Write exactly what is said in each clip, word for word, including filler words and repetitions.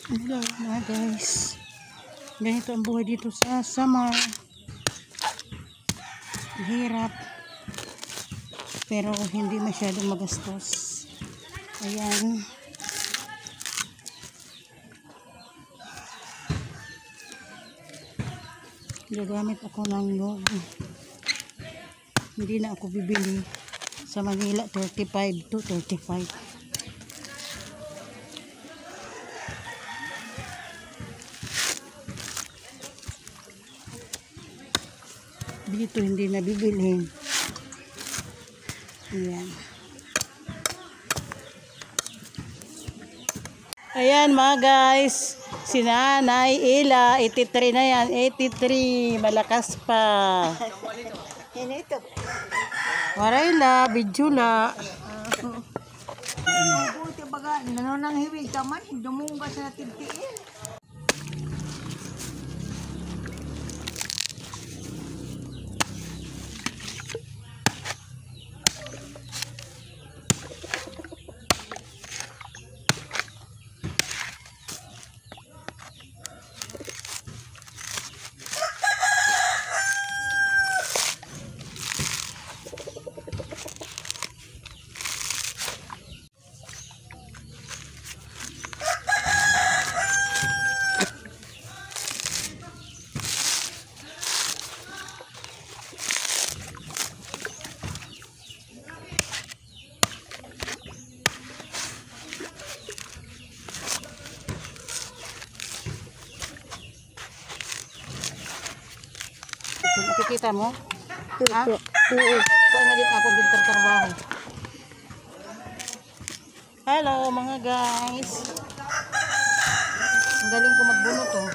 Hello, mga guys. Ganito ang buhay dito sa Samar. Hirap. Pero hindi masyadong magastos. Ayan. Gagamit ako ng nyug. Hindi na ako bibili. Sa Manila, thirty-five to thirty-five. Dito hindi na bibilhin. Ayan. Ayan, mga guys, si Nanay Ila, eighty-three na yan, eighty-three, malakas pa. Yan ito. Waray la, video la. Buti baga, nanonang hiwig ka man, dumungga sa tigtiil. Nakikita mo? Ha? Oo. Kaya na din ako nagtatrabaho. Hello, mga guys. Ang galing ko magbunot, oh.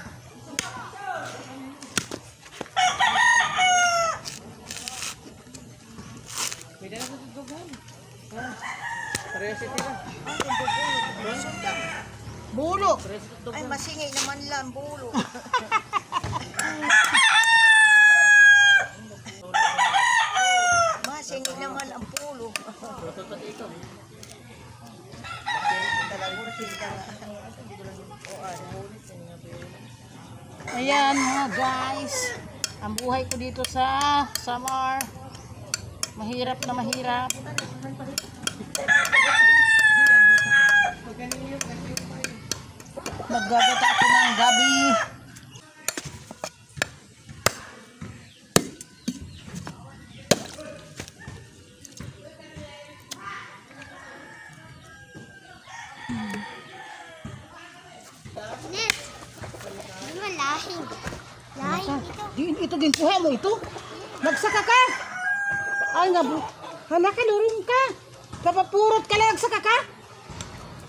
Bulo. Ay, masingi naman lang, bulo. Masingi naman ang pulo. Ayan, mga guys, ang buhay ko dito sa Samar. Mahirap na mahirap. Maggagata ako ng gabi. Nit, di man lahing. Lahing ito. Di, ito ginkuha mo ito? Nagsaka ka? Ay, nga bu-, hala ka, lurong ka. Kapapurot ka lang, nagsaka ka?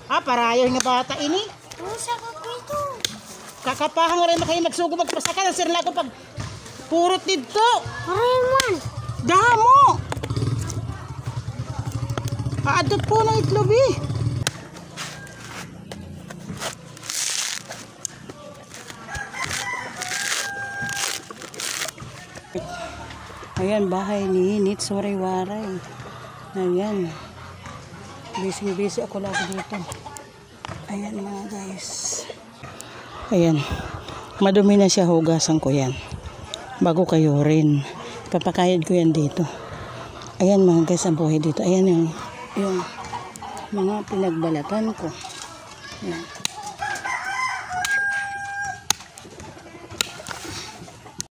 Ah, parayaw nga bata ini. Usa ka pito. Kakapahang rin makayo nagsugo magpasaka na sir na ako pag purot didto. Raymond. Damo. Aadto po na itlobi. Ayan, bahay ni Nits Waray-Waray. Ayan. Busy-busy ako lagi dito. Ayan, mga guys. Ayan. Madumi na siya, hugasan ko yan. Bago kayo rin. Papakayod ko yan dito. Ayan, mga guys, ang buhay dito. Ayan yung, yung mga pinagbalatan ko. Ayan.